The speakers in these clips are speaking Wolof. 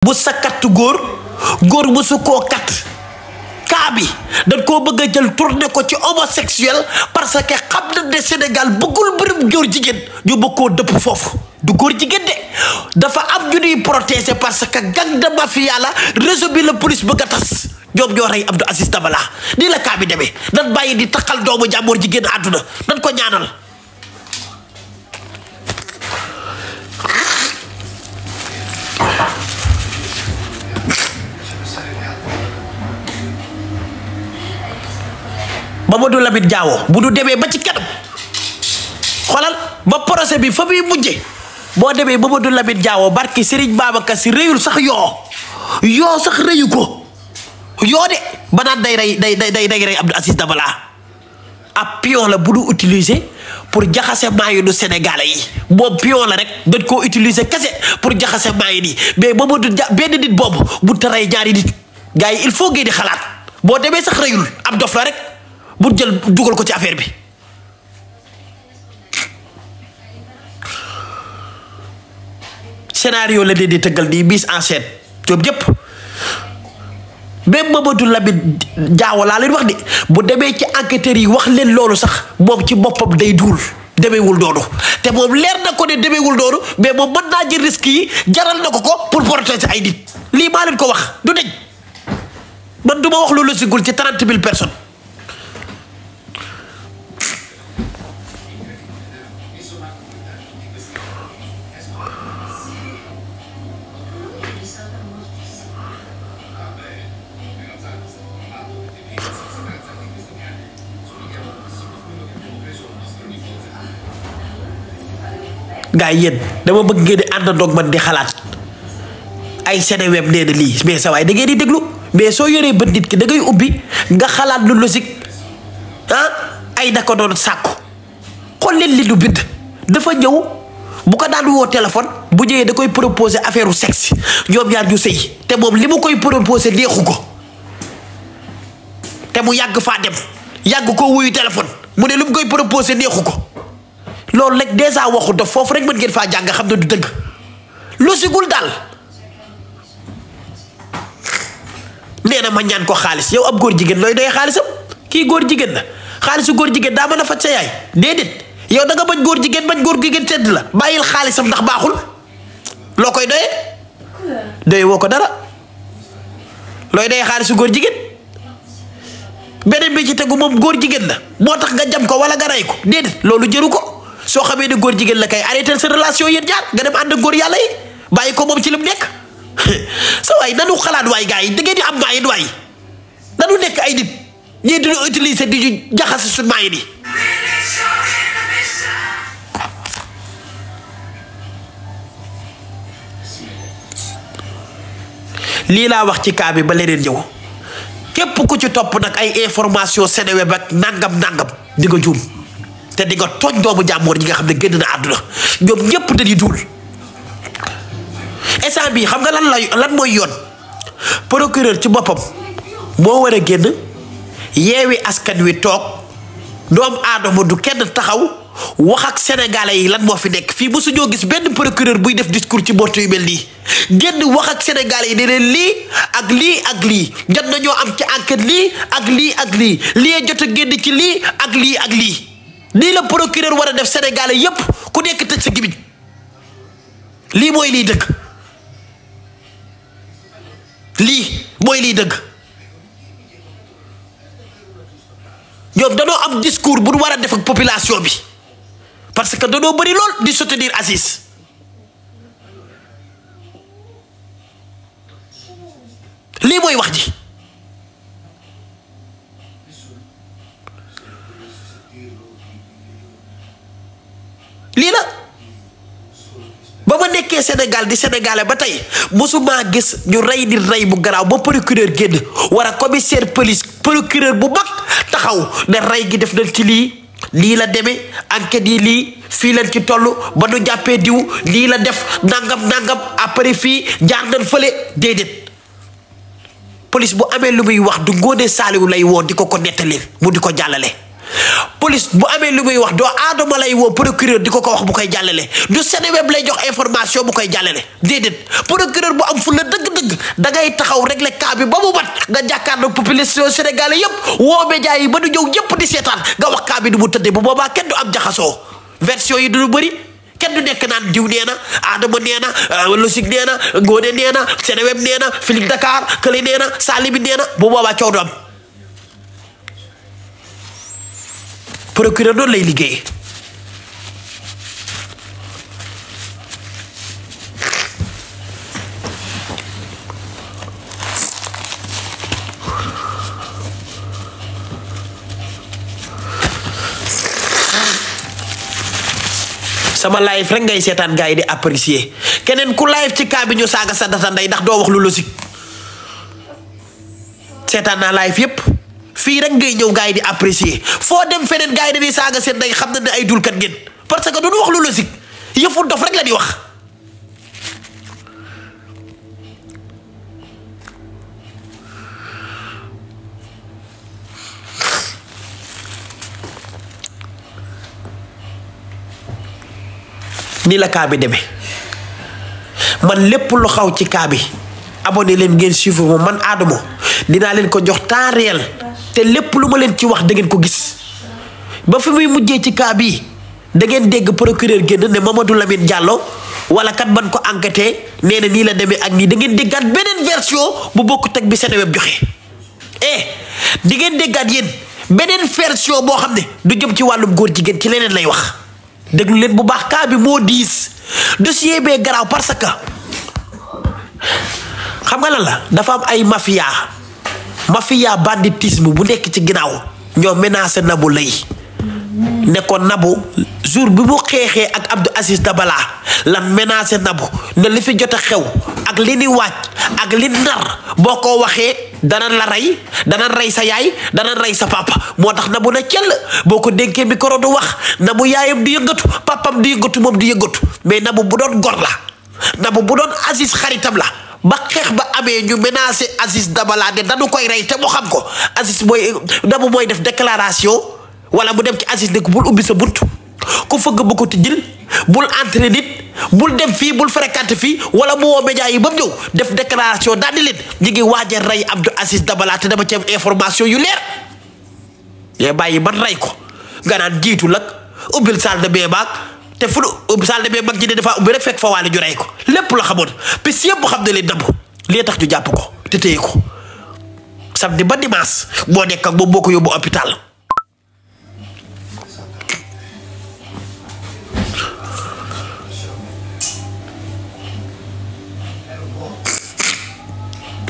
bu sa katt góor bu su koo kat kaa bi dañ koo bëgg a jël tourné ko ci homosexuel parce que xam na ne Sénégal bëggul mbirum góor jigéen ñu bëgg koo dëpp foofu du góor jigéen de dafa am ñu ñuy protéger parce que gang de mafia la réseau bi la police bëgg a tas ñoom ñoo rey Abdou Aziz Dabala nii la kaa bi demee nan bàyyi di taxal doomu jàmmoor jigéen àdduna nan ko ñaanal. Mamadou Lamine Diawo bu du demee ba ci kanam xoolal ba procès bi fa muy mujje boo demee Mamadou Lamine Diawo barki Serigne Babacar Sy réyul sax yoo sax réyu ko yoo de ba naan day rey Abdou Aziz Dabala ab pion la bu du utiliser pour jaxase maayu nu Sénégalais yi moom pion la rek dañ koo utiliser kese pour jaxase maayu nii mais Mamadou benn nit boobu bu tarey ñaari nit gars yi il faut ngeen di xalaat boo demee sax réyul ab dof la rek bu jël dugal ko ci affaire bi scénario la di tëggal nii mise en scène ñoom ñëpp même Mamadou Lamine Diawo laa leen wax de bu demee ci enquêteurs yi wax leen loolu sax moom ci boppam day duul demeewul noonu te moom leer na ko ne demeewul noonu mais moom mën naa jël risque yi jaral na ko pour protéger ay nit lii maa leen ko wax du deñ man du ma wax loolu sigul ci 30 000 personnes. gaa yi yéen dama bëgg ngeen di àndandoog man di xalaat ay Seneweb nee na lii mais sa waay da ngeen di déglu mais soo yoree bët nit ki da ngay ubbi nga xalaat lu logique ay da ko doon sàkku xool leen li du bind dafa ñëw bu ko daan woo téléphone bu ñëwee da koy proposer affaire u sexe ñoom ñaar ñu sëy te moom li mu koy proposer neexu ko te mu yàgg faa dem yàgg ko wuyu téléphone mu ne lu mu koy proposer neexu ko loolu rek dèjà waxu daf foofu rek mën ngeen faa jàng xam ne du dëgg lu sigul daal nee na ma ñaan ko xaalis yow ab góor jigéen looy doyee xaalisam kii góor jigéen la xaalisu góor jigéen daa mën a faj sa yaay déedéet yow da nga bañ góor jigéen tedd la bàyyil xaalisam ndax baaxul loo koy doyee woo ko dara looy doyee xaalisu góor jigéen beneen bi ci tegu moom góor jigéen la moo tax nga jam ko wala nga rey ko déedéet loolu jëru ko soo xamee ne góor jigéen la kay arrêté sa relation yéen ñaar nga dem ànd ak góor yàlla yi bàyyi ko moom ci lim nekk sa waay nanu xalaat waay gars yi da ngeen di am maayin waay nanu nekk ay nit ñii duñu utiliser di ñu jaxase suñu maayin yi lii laa wax ci cas bi ba leneen ñëw képp ku ci topp nag ay information Seneweb ak nangam di nga juum te di nga tooñ doomu jàmmoor ñi nga xam ne génn na àdduna ñoom ñëpp dañuy duul instant bii xam nga lan mooy yoon procureur ci boppam moo war a génn yeewi askan wi toog doomu aadama du kenn taxaw wax ak sénégalais yi lan moo fi nekk fii mosuñoo gis benn procureur buy def discours ci mbootu yu mel nii génn wax ak sénégalais yi ne leen lii ak lii jot nañoo am ci enquête lii ak lii jot a génn ci lii ak lii nii la procureur war a def sénégalais yépp ku nekk tëj sa gimiñ lii mooy liy dëgg ñoom danoo am discours bu war a def ak population bi parce que danoo bëri lool di soutenir Aziz lii mooy wax ji lii la ba ma nekkee Sénégal di sénégalais ba tey mosuma gis ñu rey di rey bu garaaw ba procureur génn war a commissaire police procureur bu mag taxaw ne rey gi def nañ ci lii la demee enquête yi lii fii leen ci toll ba nu jàppee diw lii la def nangam après fii jaar nañ fële déedéet police bu amee lu muy wax du Ngoné Saliou lay woo di ko nettali mu di ko jàllale police bu amee lu muy wax doo Adama lay woo procureur di ko wax bu koy jàllale du Seneweb lay jox information bu koy jàllale déedéet procureur bu am fu la dëgg-dëgg da ngay taxaw régler cas bi ba mu mat nga jàkkaarloo population sénégalais yëpp woo média yi ba du ñëw yëpp di seetaan nga wax cas bi du mu tëddee bu boobaa kenn du am jaxasoo version yi du bëri kenn du nekk naan diw nee na Adama nee na Logique nee na Ngoné nee na Seneweb nee na Feeling Dakar kële nee na Salimi nee na bu boobaa coow du am procureur noonu lay liggéey sama live rek ngay seetaan gars yi di apprécier keneen ku live ci cas bi ñu saaga sa data ndey ndax doo wax lu Logique seetaan naa live yépp fii rek ngay ñëw gars yi di apprécier foo dem feneen gars yi dañuy saaga seen ndey xam na ne ay dulkat ngeen parce que duñu wax lu Logique yëfu dof rek la di wax ni la cas bi demee man lépp lu xaw ci cas bi abonné leen ngeen suivre ma man Adamo dinaa leen ko jox temps réel te lépp lu ma leen ci wax da ngeen ko gis ba fi muy mujjee ci cas bi da ngeen dégg procureur génn ne Mamadou Lamine Diallo wala kat ban ko enquêté nee na nii la demee ak nii da ngeen déggaat beneen version bu bokkut ak bi Seneweb joxe di ngeen déggaat yéen beneen version boo xam ne du jëm ci wàllum góor jigéen ci leneen lay wax déglu leen bu baax cas bi moo diis dossier bee garaaw parce que xam nga lan la dafa am ay mafia banditisme bu nekk ci ginnaaw ñoo menacé Nabou Leye ne ko Nabou jour bi mu xeexee ak Abdou Aziz Dabala lan menacé Nabou ne li fi jot a xew ak li ni wàcc ak li nar boo ko waxee danañ la rey danañ rey sa yaay danañ rey sa papa moo tax Nabou na cell boo ko dénkee micro du wax Nabou yaayam di yëngatu papam di yëngatu moom di yëngatu mais Nabou bu doon gor la Nabou bu doon Aziz xaritam la ba xeex ba amee ñu menacé Aziz Dabala ne dañu koy rey te mu xam ko Aziz Nabou mooy def déclaration wala mu dem ci Aziz ne ko bul ubbi sa bunt ku fëgg bu ko tijjil bul entré nit bul dem fii bul fréquenté fii wala mu woo média yi ba mu ñëw def déclaration daal di leen ñu ngi waaj a rey Abdou Aziz Dabala te dama ci am information yu leer yee bàyyi man rey ko nga naan jiitu lag ubbil salle de bain baag te fu nu salle de bain mag ji ne dafa ubbi rek fekk fa waale ñu rey ko lépp la xamoon puis yëpp xam ne leen Nabou lii tax ñu jàpp ko te téye ko samedi ba dimanche moo nekk ak moom moo ko yóbbu hôpital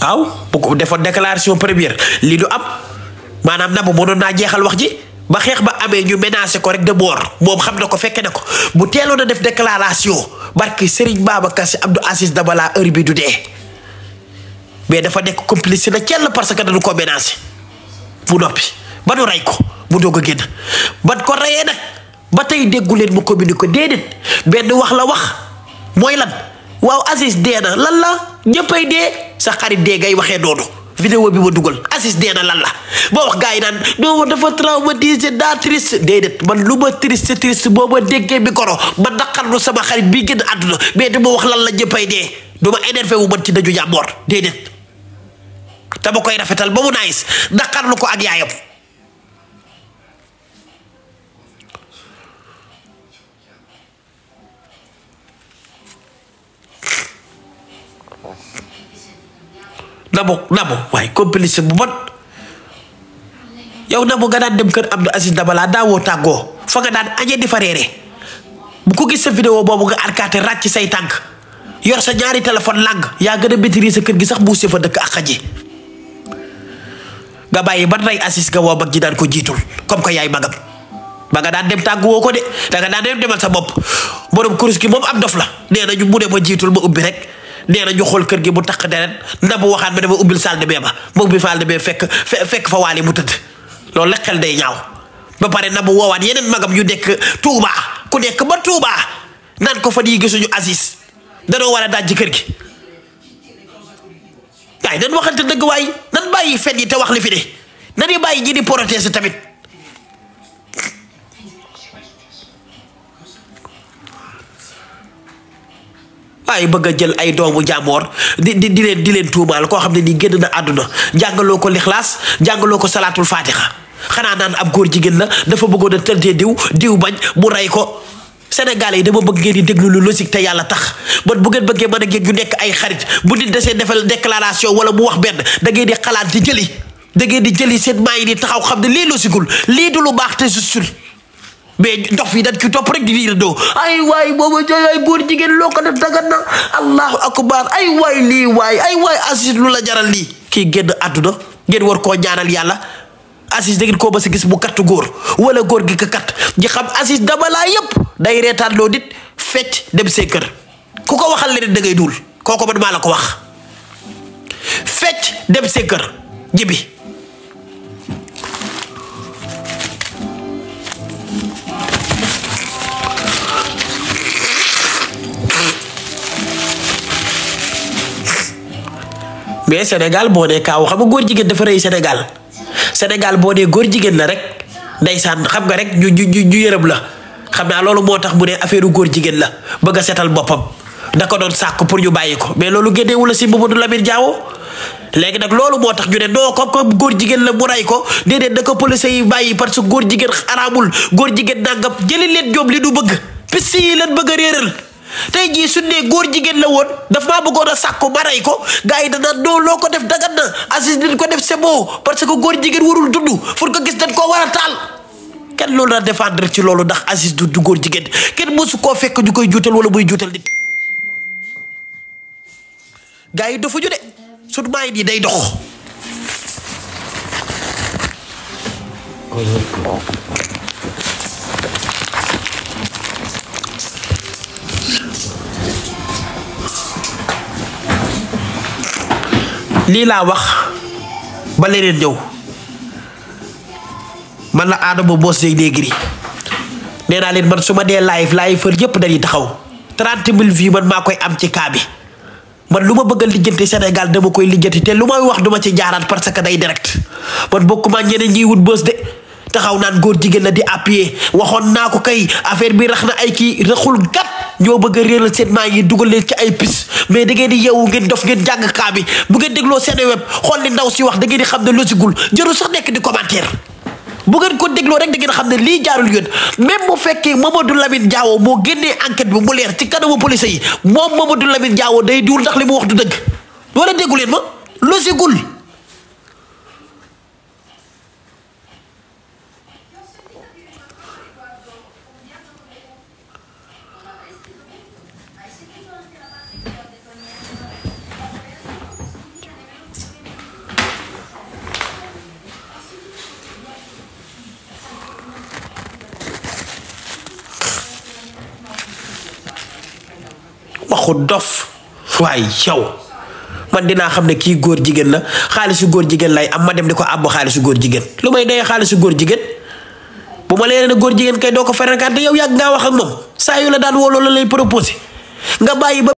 waaw bu ko defoon déclaration première lii du am maanaam Nabou mënoon naa jeexal wax ji ba xeex ba amee ñu menacé ko rek de mort moom xam na ko fekke na ko bu teeloon a def déclaration barki Serigne Babacar Sy Abdou Aziz Dabala heure bi du dee mais dafa nekk complice na kenn parce que dañu ko menacé mu noppi ba nu rey ko mu doog a génn ban ko reyee nag ba tey déggu leen mu communiqué déedéet benn wax la wax mooy lan waaw Aziz dee na lan la ñëppay dee sa xarit dee ngay waxee noonu vidéo bi ma dugal Aziz dee na lan la boo wax gars yi naan non dafa traumatisé daa triste déedéet man lu ma triste boo ma déggee micro ma naqarlu sama xarit bii génn àdduna mais dama wax lan la ñëppay dee du ma énervé wu man ci daju jàmmoor déedéet dama koy rafetal ba mu naayis naqarlu ko ak yaayam Nabou waaye complice bu bon yow Nabou nga daan dem kër Abdou Aziz Dabala daawoo tàggoo fa nga daan añee di fa reere bu ko gis sa vidéo boobu nga arkaate ràcc say tànk yor sa ñaari téléphone lang yaa gën a maîtriser sa kër gi sax buuse fa dëkk ak xaji nga bàyyi ban rey Aziz nga woo mag ji daan ko jiitul comme que yaay magam ba nga daan dem tàgguwoo ko de da nga daan dem demal sa bopp borom kurus gi moom am dof la nee na ñu mu ne ma jiitul ma ubbi rek nee na ñu xool kër gi mu taq deret Nabou waxaat ma dama ubbil salle de bain ba ma ubbi salle de bain fekk fa waale mu tëdd loolu la xel day ñaaw ba pare Nabou woowaat yeneen magam yu nekk Touba ku nekk ba Touba naan ko fan yi gisuñu Aziz danoo war a daaj ci kër gi waaye nan waxante dëgg waay nan bàyyi fen yi te wax li fi ne nan bàyyi ñi di protester tamit waaye bëgg a jël ay doomu jàmmoor di leen tuumaal koo xam ne nii génn na àdduna jàngaloo ko lixlaas jàngaloo ko salaatul fatiha xanaa naan ab góor jigéen la dafa bëggoon a tëddee diw bañ mu rey ko. Sénégalais yi dama bëgg ngeen di déglu lu logique te yàlla tax bon bu ngeen bëggee mën a ngeen ñu nekk ay xarit bu nit desee defal déclaration wala mu wax benn da ngeen di xalaat di jëli seen maa yi di taxaw xam ne lii logiqueul lii du lu baax te justul mais dox fii dañ ci topp rek di diir doo ay waay booba jooy ay góor jigéen loo ko def dagan na allahu akbar ay waay lii waay ay waay Aziz lu la jaral lii kii génn àdduna ngeen war koo ñaanal yàlla Aziz da ngeen koo ba si gis bu katt góor wala góor gi ka kat ji xam Aziz dama laa yëpp day reetaan loo nit fecc dem see kër ku ko waxal leneen da ngay duul kooku man maa la ko wax fecc dem see kër jibi mais Sénégal boo nee kaaw xam nga góor jigéen dafa rëy Sénégal boo nee góor jigéen la rek ndeysaan xam nga rek ñu yërëm la xam naa loolu moo tax mu ne affaire góor jigéen la bëgg a setal boppam da ko doon sàkk pour ñu bàyyi ko mais loolu génneewu la si Mamadou Lamine Diawo léegi nag loolu moo tax ñu ne doo ko góor jigéen la mu ray ko déedéet da ko police yi bàyyi parce que góor jigéen araamul góor jigéen nangam jëli leen ñoom li du bëgg piste yi leen bëgg a réeral tey jii su ne góor jigéen la woon daf maa bëggoon a sàkku ma rey ko gars yi danaan non loo ko def dagan na Aziz dañ ko def c'est bon parce que góor jigéen warul dund pour ko gis dañ koo war a taal kenn loolu la défendre ci loolu ndax Aziz du góor jigéen kenn mosu koo fekk ñu koy juutal wala muy juutal nit gars yi dafa ñu de sunu maay yi day dox lii laa wax ba leneen ñëw man la Adama Boss Negri nee naa leen man su ma dee live fër yëpp dañuy taxaw 30 000 vues man maa koy am ci kaa bi man lu ma bëgg a lijjanti Sénégal dama koy lijjanti te lu may wax duma ci jaaraat parce que day direct man bokkuma ñeneen ñiy wut bës de taxaw naan góor jigéen la di appuyer waxoon naa ko kay affaire bi rax na ay kii raxul gat ñoo bëgg a réeral seen maa ngi dugal leen ci ay pis mais da ngeen di yeewu ngeen dof ngeen jàng kaa bi bu ngeen dégloo seen web xool li ndaw si wax da ngeen di xam ne losigul jëru sax nekk di commentaire bu ngeen ko dégloo rek da ngeen xam ne lii jaarul yoon même bu fekkee Mamadou Lamine Diawo moo génnee enquête bi mu leer ci kanamu police yi moom Mamadou Lamine Diawo day duul ndax li mu wax du dëgg wala déggu leen ma losigul waxu dof waaye yow man dinaa xam ne kii góor jigéen la xaalisu góor jigéen lay am ma dem di ko àbb xaalisu góor jigéen lu may dee xaalisu góor jigéen bu ma leeree ne góor jigéen kay doo ko fréquenté yow yàgg ngaa wax ak moom saa yu la daan woo loolu lay proposé nga bàyyi ba